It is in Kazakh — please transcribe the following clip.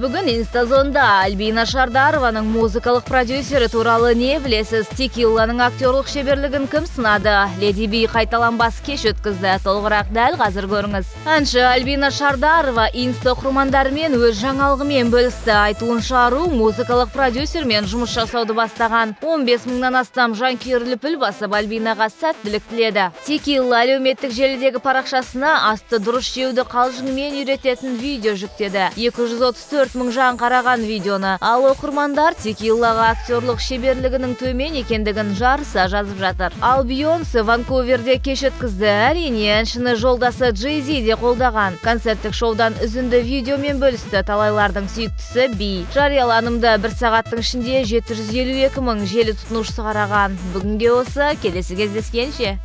Бүгін Инстазонда Альбина Шардарованың музыкалық продюсері туралы не білесіз? Текиланың актерлық шеберлігін кім сынады? Леди Би қайталанбас кеш өткізді. Толығырақ дәл қазір көріңіз. Әнші Альбина Шардарова инста оқырмандарымен өз жаңалығымен бөлісті. Айтуынша, ару музыкалық продюсермен жұмыс жасауды бастаған. 15 мыңнан астам жанкүйер лүпіл басып, Альбинаға сәттілік тіледі. Текила әлеуметтік желідегі парақшасына асты дұрыс жеуді қалжыңмен үйрететін видео жүктеді. 234 мың жан қараған видеоны. Ал оқырмандар Текилаға актерлық шеберлігінің төмен екендігін жарыса жазып жатыр. Ал Бейонсе Ванкуверде кеш өткізді. Әрине, әншіні жолдасы Джей-Зи де қолдаған. Концерттік шоудан үзінді видеомен бөлісті талайлардың сүйіктісі Би. Жарияланымды бір сағаттың ішінде 752 мың желі тұтынушысы қараған. Бүгінге осы, келесі кездескенше.